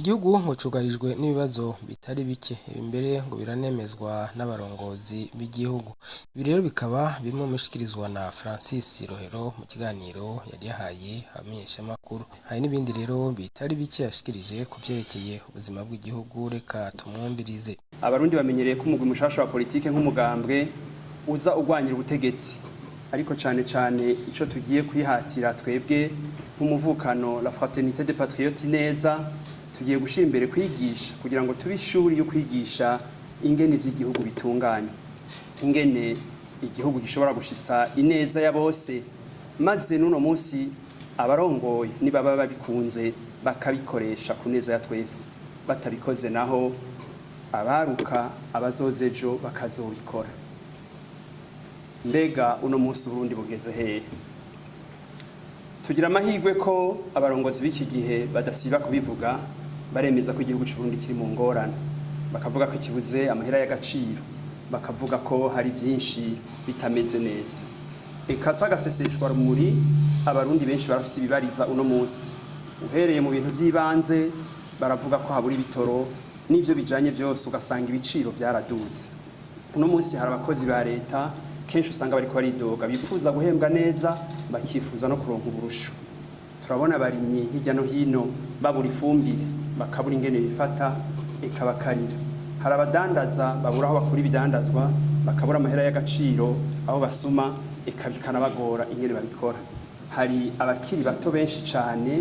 Igihugu ngo cugarijwe n'ibibazo bitari bike, ibi mbere ngo biranemezwa n'abarongozi b'igihugu. Ibi rero bikaba bimwe mu bishikirizwa na Francis Rohero mu kiganiro yari yahaye abamenyeshamakuru. Hari n'ibindi rero bitari bike yashikirije ku vyerekeye ubuzima bw'igihugu, reka tumwumvirize. Abarundi bamenyereye ko umugwi mushasha wa politike nk'umugambwe uza ugwanyira ubutegetsi, ariko cane cane ico tugiye kwihatira twebwe nk'umuvukano, la Fraternité des Patriotes Neza, tugiye gushira imbere kwigisha kugira ngo tube ishuri yo kwigisha ingene ivy'igihugu bitunganye, ingene igihugu gishobora gushitsa ineza ya bose, maze n'uno munsi abarongoye nibaba babikunze bakabikoresha ku neza ya twese, batabikoze naho abaruka abazoza ejo bakazobikora. Mbega uno munsi Uburundi bugeze hehe? Tugira amahirwe ko abarongozi b'iki gihe badasiba kubivuga, baremeza ko igihugu c'Uburundi kiri mu ngorane, bakavuga ko kibuze amahera y'agaciro, bakavuga ko hari byinshi bitameze neza. Eka si agaseseshwa rumuri, Abarundi benshi barafise ibibariza uno munsi. Uhereye mu bintu vy'ibanze, baravuga ko habura ibitoro n'ivyo bijanye vyose, ugasanga ibiciro vyaraduze. Uno munsi hari abakozi ba leta kenshi usanga bariko baridoga, bifuza guhembwa neza, bakifuza no kuronka uburusho. Turabona abarimyi hirya no hino babura ifumbire, bakabura ingene bifata, eka bakarira. Hari abadandaza babura aho bakura ibidandazwa, bakabura amahera y'agaciro aho basuma, eka bikanabagora ingene babikora. Hari abakiri bato benshi cane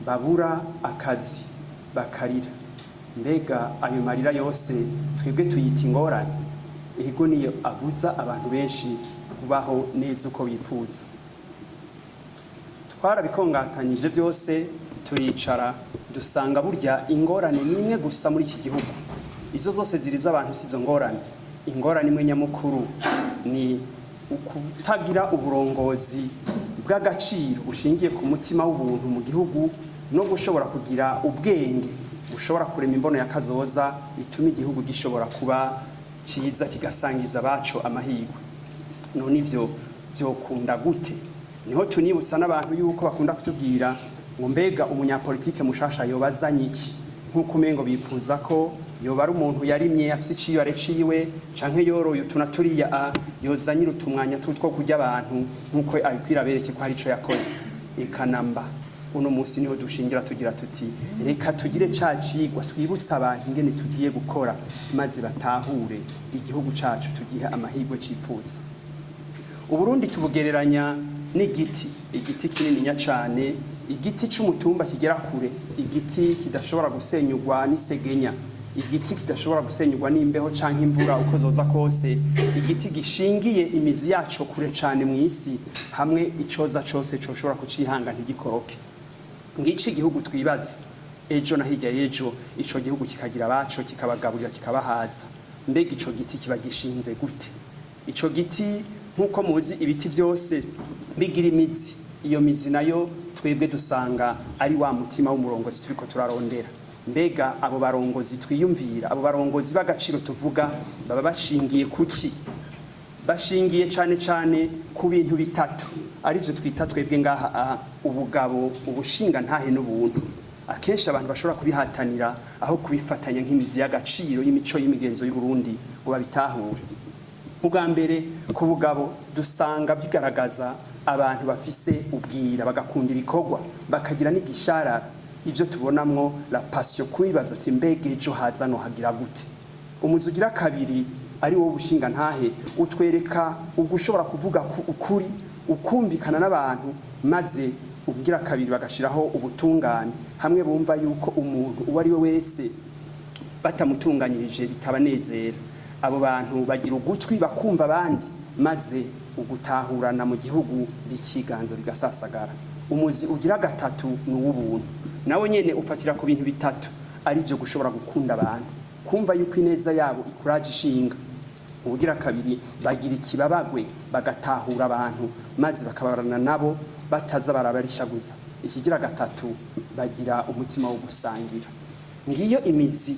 babura akazi, bakarira. Mbega ayo marira yose twebwe tuyita ingorane? Ego, niyo abuza abantu benshi kubaho neza uko bipfuza. Twarabikongatanyije byose, turicara, dusanga burya ingorane ni imwe gusa muri iki gihugu. Izo zose ziriza abantu si izo ngorane. Ingorane imwe nyamukuru ni ukutagira uburongozi bw'agaciro bushingiye ku mutima w'ubuntu mu gihugu, no gushobora kugira ubwenge bushobora kurema imbono ya kazoza ituma igihugu gishobora kuba cyiza, kigasangiza abaco amahirwe. None ivyo vyokunda gute? Niho tunibutsa n'abantu yuko bakunda kutubwira ngo: "Mbega umunyapolitike mushasha yoba azanye iki?" Nk'uko umengo bipfuza ko yoba ari umuntu yarimye, afise iciyare ciwe, canke yoroye utu na turiya, a yozanyira utumwanya two kurya abantu, nk'uko abikwira bereke ko hari ico yakoze. Eka namba. Uno munsi niho dushingira tugira tuti: reka tugire ca cigwa, twibutse abantu ingene tugiye gukora, maze batahure igihugu cacu, tugihe amahirwe cipfuza. Uburundi tubugereranya n'igiti, igiti kinininya cane, igiti c'umutumba kigera kure, igiti kidashobora gusenyugwa n'isegenya, igiti kidashobora gusenyugwa n'imbeho canke imvura uko zoza kose, igiti gishingiye imizi yaco kure cane mw'isi, hamwe icoza cose coshobora kucihanga ntigikoroke. Ngici igihugu twibaza ejo na hirya y'ejo, ico gihugu kikagira abaco, kikabagaburira, kikabahaza. Mbega ico giti kiba gishinze gute? Ico giti, nk'uko muzi, ibiti byose bigira imizi. Iyo mizi nayo twebwe dusanga ari wa mutima w'umurongozi turiko turarondera. Mbega abo barongozi twiyumvira, abo barongozi b'agaciro tuvuga, baba bashingiye kuki? Bashingiye cane cane ku bintu bitatu, arivyo twita twebwe ngaha aha ubugabo, ubushinga ntahe n'ubuntu. Akenshi abantu bashobora kubihatanira aho kubifatanya nk'imizi y'agaciro y'imico, y'imigenzo y'Uburundi, ngo babitahure. Ubwa mbere, ku bugabo, dusanga bigaragaza abantu bafise ubwira, bagakunda ibikorwa, bakagira n'igisharara, ivyo tubonamwo la passion, kubibaza ati: "Mbega ejo haza no hagira gute?" Umuzi ugira kabiri, ari wowe ubushinga ntahe, utwereka ubwo ushobora kuvuga ukuri, ukumvikana n'abantu, maze ubwira kabiri bagashiraho ubutungane, hamwe bumva yuko umuntu uwo ari we wese batamutunganyirije bitabanezera. Abo bantu bagira ugutwi bakumva abandi, maze ugutahurana mu gihugu bikiganza, bigasasagara. Umuzi ugira gatatu ni uw'ubuntu. Nawe nyene ufatira ku bintu bitatu, ari byo gushobora gukunda abantu, kumva yuko ineza yabo ikuraje ishinga. Ubugira kabiri, bagira ikibabagwe, bagatahura abantu, maze bakabarana nabo bataza barabarishaguza. Ikigira gatatu, bagira umutima wo gusangira. Ngiyo imizi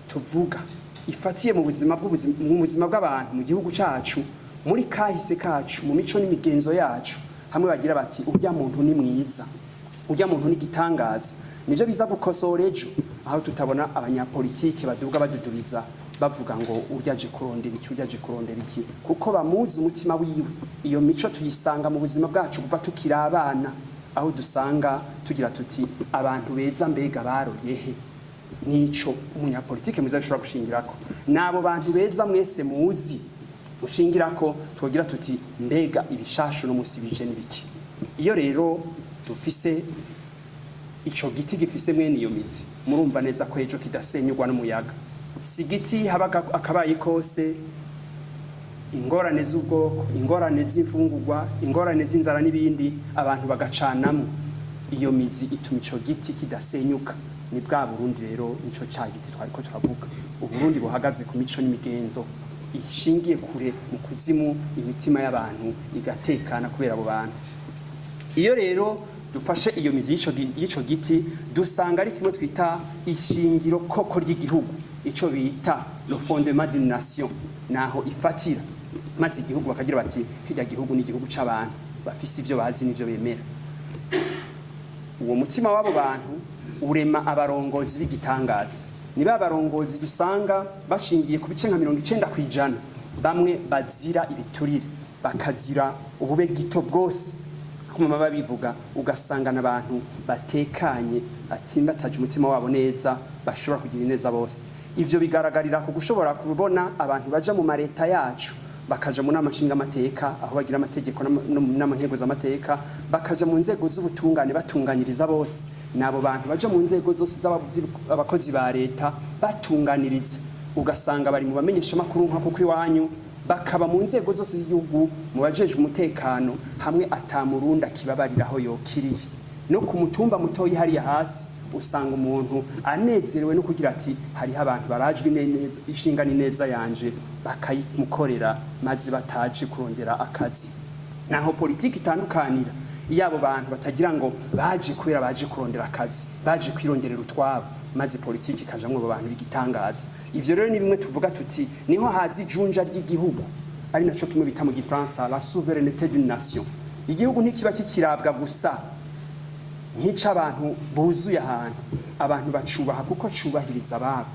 tuvuga ifatiye mu buzima bw'abantu mu gihugu cacu, muri kahise kacu, mu mico n'imigenzo yacu, hamwe bagira bati: "Urya muntu ni mwiza, urya muntu ni gitangaza." Nivyo biza gukosora ejo. Aho tutabona abanyapolitike baduga badudubiza bavuga ngo uryaje kurondera iki, uryaje kurondera iki, kuko bamuzi umutima wiwe. Iyo mico tuyisanga mu buzima bwacu kuva tukiri abana, aho dusanga tugira tuti: "Abantu beza mbega baroye he?" Nico umunyapolitike mwiza ashobora gushingirako. N'abo bantu beza mwese muzi mushingirako, twogira tuti: "Mbega ibishashu no musi bije n'ibiki?" Iyo rero dufise ico giti gifise mwene iyo mizi, murumva neza ko ejo kidasenyurwa n'umuyaga. Si igiti haba akabaye kose, ingorane z'ubwoko, ingorane z'imfungurwa, ingorane z'inzara n'ibindi, abantu bagacanamo. Iyo mizi ituma ico giti kidasenyuka. Ni bwa Burundi rero, nico ca giti twariko turavuga, Uburundi buhagaze ku mico n'imigenzo ishingiye kure mu kuzimu, imitima y'abantu igatekana kubera abo bantu. Iyo rero dufashe iyo mizi y'ico giti, dusanga ari kimwe twita ishingiro koko ry'igihugu, ico bita le fondement d'une nation, naho ifatira, maze igihugu bakagira bati: "Kirya gihugu ni igihugu c'abantu bafise ivyo bazi n'ivyo bemera." Uwo mutima w'abo bantu urema abarongozi b'igitangaza. Ni ba barongozi dusanga bashingiye ku bice nka 90%, bamwe bazira ibiturire, bakazira ubube gito bwose kuma babivuga, ugasanga n'abantu batekanye, batsimbataje umutima wabo neza, bashobora kugira ineza bose. Ivyo bigaragarira ku gushobora kubona abantu baja mu mareta yacu, bakaja mu nama nshingamateka aho bagira amategeko n'amankego z'amateka, bakaja mu nzego z'ubutungane batunganiriza bose. N'abo bantu baja mu nzego zose z'abakozi ba leta batunganiriza, ugasanga bari mu bamenyeshamakuru nka kuko iwanyu, bakaba mu nzego zose z'igihugu, mu bajejwe umutekano, hamwe ata murundi akibabariraho yokiriye. No ku mutumba mutoyi hariya hasi, usanga umuntu anezerewe no kugira ati: "Hariho abantu barajwe neza ishinga n'ineza yanje," bakayimukorera, maze bataje kurondera akazi. Naho politiki itandukanira, iyo abo bantu batagira ngo baje kubera baje kurondera akazi, baje kwironderera utwabo, maze politiki ikajamwo abo bantu b'igitangaza. Ivyo rero ni bimwe tuvuga tuti niho haza ijunja ry'igihugu, ari naco kimwe bita mu gifaransa la souveraineté d'une nation. Igihugu ntikiba kikirabwa gusa nk'ic'abantu buzuye ahantu. Abantu bacubaha kuko cubahiriza ababo,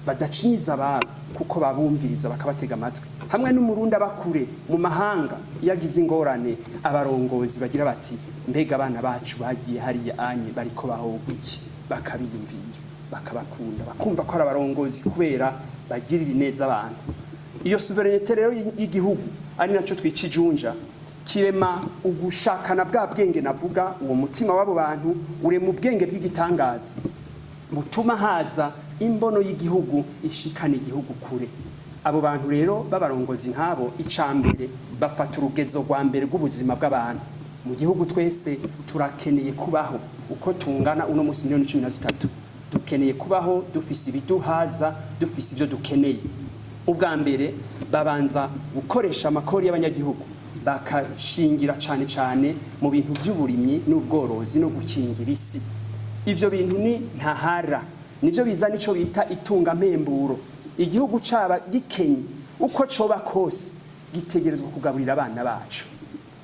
badacinyiza ababo, kuko babumviriza, bakabatega amatwi. Hamwe n'umurundi aba kure mu mahanga, iyo agize ingorane, abarongozi bagira bati: "Mbega abana bacu bagiye hariya anye bariko bahogwa iki?" Bakabiyumvira, bakabakunda, bakumva ko ari abarongozi kubera bagirira ineza abantu. Iyo souveraineté rero y'igihugu, ari naco twica ijunja, kirema ugushakana bwa bwenge navuga. Uwo mutima w'abo bantu urema ubwenge bw'igitangaza butuma haza imbono y'igihugu ishikana igihugu kure. Abo bantu rero b'abarongozi nk'abo, icambere bafata urugezo rwa mbere rw'ubuzima bw'abantu mu gihugu. Twese turakeneye kubaho uko tungana uno munsi, miliyoni 13, dukeneye kubaho dufise ibiduhaza, dufise ivyo dukeneye. Ubwa mbere babanza gukoresha amakori y'abanyagihugu, bakashingira cane cane mu bintu by'uburimyi n'ubworozi no gukingira isi. Ivyo bintu ni ntahara, nivyo bizana ico bita itunga mpemburo. Igihugu caba gikenye uko coba kose, gitegerezwa kugaburira abana bacu.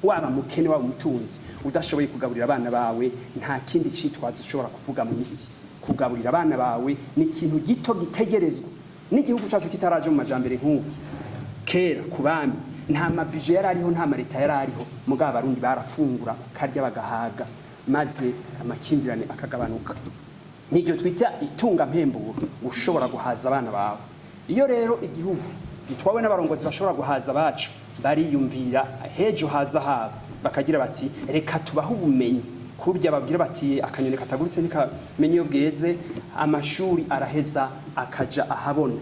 Waba mukene, waba umutunzi, udashoboye kugaburira abana bawe, nta kindi citwazo ushobora kuvuga mu isi. Kugaburira abana bawe ni ikintu gito gitegerezwa. N'igihugu cacu kitaraje mu majambere nk'ubu, kera ku bami nta mabije yari ariho, nta mareta yari ariho, mugabo Abarundi barafungura, bakarya, bagahaga, maze amakimbirane akagabanuka. Niryo twita itunga mpemburo, ushobora guhaza abana bawe. Iyo rero igihugu gitwawe n'abarongozi bashobora guhaza abacu, bariyumvira hejo haza habo, bakagira bati: "Reka tubahe ubumenyi." Kurya babwira bati: "Akanyoni katagurutse ntikamenya iyo bweze." Amashuri araheza akaja ahabona,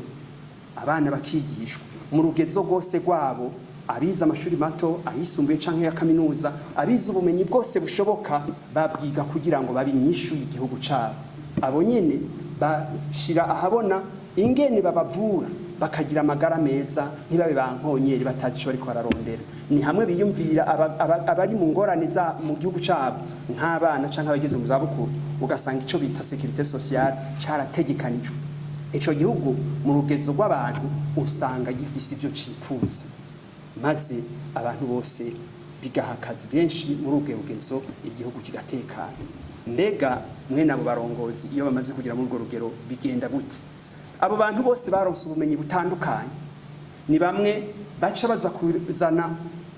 abana bakigishwa mu rugezo rwose rwabo, abize amashuri mato, ayisumbuye canke ya kaminuza, abize ubumenyi bwose bushoboka babwiga kugira ngo babe inyishu y'igihugu cabo. Abo nyene bashira ahabona ingene babavura, bakagira amagara meza, ntibabe bankonyeri batazi ico bariko bararondera. Ni hamwe biyumvira abari mu ngorane za mu gihugu cabo, nk'abana canke abageze mu zabukuru, ugasanga ico bita sécurité sociale carategekanijwe. Ico gihugu mu rugezo rw'abantu usanga gifise ivyo cipfuza, maze abantu bose bigaha akazi benshi muri ubwo rugezo, igihugu kigatekana. Mbega mwene abo barongozi iyo bamaze kugera muri urwo rugero bigenda gute? Abo bantu bose baronse ubumenyi butandukanye, ni bamwe baca baza kuzana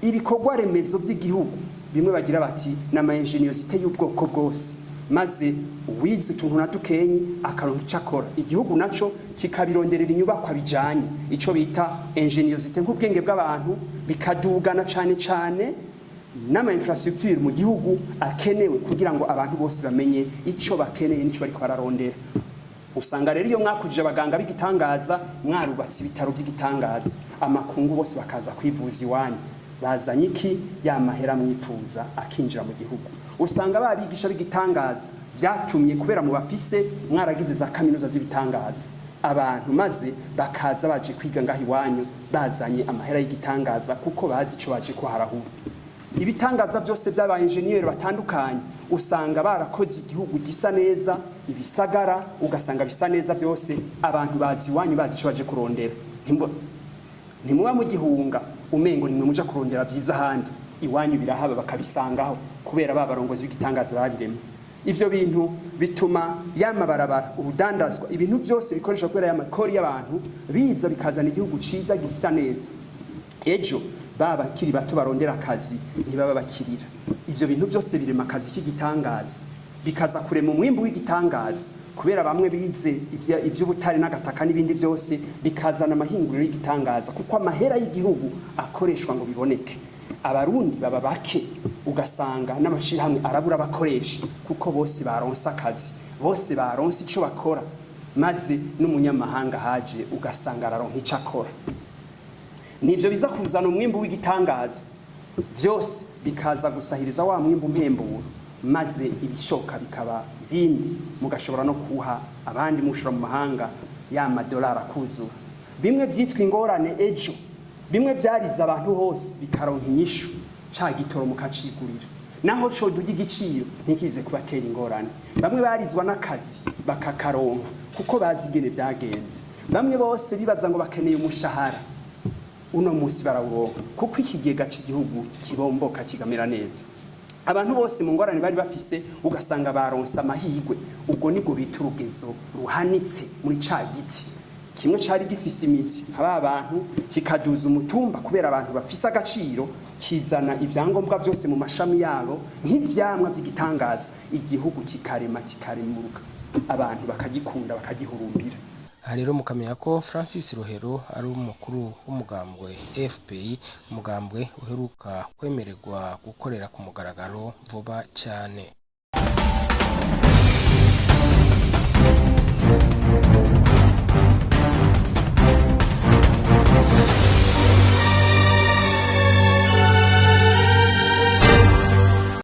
ibikorwa remezo by'igihugu. Bimwe bagira bati ni ama ingéniosité y'ubwoko bwose, maze uwize utuntu na dukenyi akaronka icyo akora, igihugu naco kikabironderera inyubakwa bijanye ico bita ingéniosité, nk'ubwenge bw'abantu, bikadugana cane cane n'ama infrastructure mu gihugu akenewe kugira ngo abantu bose bamenye ico bakeneye n'ico bariko bararondera. Usanga rero iyo mwakujije abaganga b'igitangaza, mwarubatse ibitaro by'igitangaza, amakungu bose bakaza kwivuza iwanyu, bazanye iki? Ya mahera mwipfuza akinjira mu gihugu. Usanga babigisha b'igitangaza byatumye kubera mu bafise mwaragize za kaminuza z'ibitangaza, abantu maze bakaza baje kwiga ngaho iwanyu, bazanye amahera y'igitangaza kuko bazi ico baje kuharahura. Ibitangaza byose by'aba enjeniyeri batandukanye, usanga barakoze igihugu gisa neza, ibisagara ugasanga bisa neza byose, abantu bazi iwanyu, bazi ico baje kurondera. Ntimuba mugihunga umengo nimwe muja kurondera vyiza ahandi, iwanyu birahaba, bakabisangaho kubera ba barongozi b'igitangaza babiremye. Ivyo bintu bituma yamabarabara, ubudandazwa, ibintu byose bikoreshwa kubera y'amakori y'abantu biza bikazana igihugu ciza gisa neza. Ejo ba bakiri bato barondera akazi ntibaba bakirira. Ivyo bintu byose birema akazi k'igitangaza, bikaza kurema umwimbu w'igitangaza kubera bamwe bize ivy'ubutare n'agataka n'ibindi byose, bikazana amahinguriro y'igitangaza kuko amahera y'igihugu akoreshwa ngo biboneke. Abarundi baba bake, ugasanga n'amashirahamwe arabura abakoresha kuko bose baronse akazi, bose baronse ico bakora, maze n'umunyamahanga haje ugasanga araronka ico akora. Nivyo biza kuzana umwimbu w'igitangaza, byose bikaza gusahiriza wa mwimbu mpemburo, maze ibishoka bikaba ibindi, mugashobora no kuha abandi mushora mu mahanga, ya madolari akuzura. Bimwe byitwa ingorane ejo, bimwe byarize abantu hose, bikaronka inyishu, ca gitoro mukacigurira, naho coduga igiciro ntikize kubatera ingorane. Bamwe barizwa n'akazi bakakaronka kuko bazi ingene byagenze. Bamwe bose bibaza ngo bakeneye umushahara, uno munsi barawuronka kuko ikigega cy'igihugu kibomboka kigamera neza. Abantu bose mu ngorane bari bafise ugasanga baronse amahirwe. Ubwo nibwo bita urugezo ruhanitse muri ca giti kimwe cari gifise imizi nka ba bantu, kikaduza umutumba kubera abantu bafise agaciro, kizana ivyangombwa byose mu mashami yabo nk'ivyamwa by'igitangaza, igihugu kikarema, kikaremuruka, abantu bakagikunda, bakagihurumbira. Aha rero mukamenya ko Francis Rohero ari umukuru w'umugambwe FPI, umugambwe uheruka kwemererwa gukorera ku mugaragaro vuba cyane.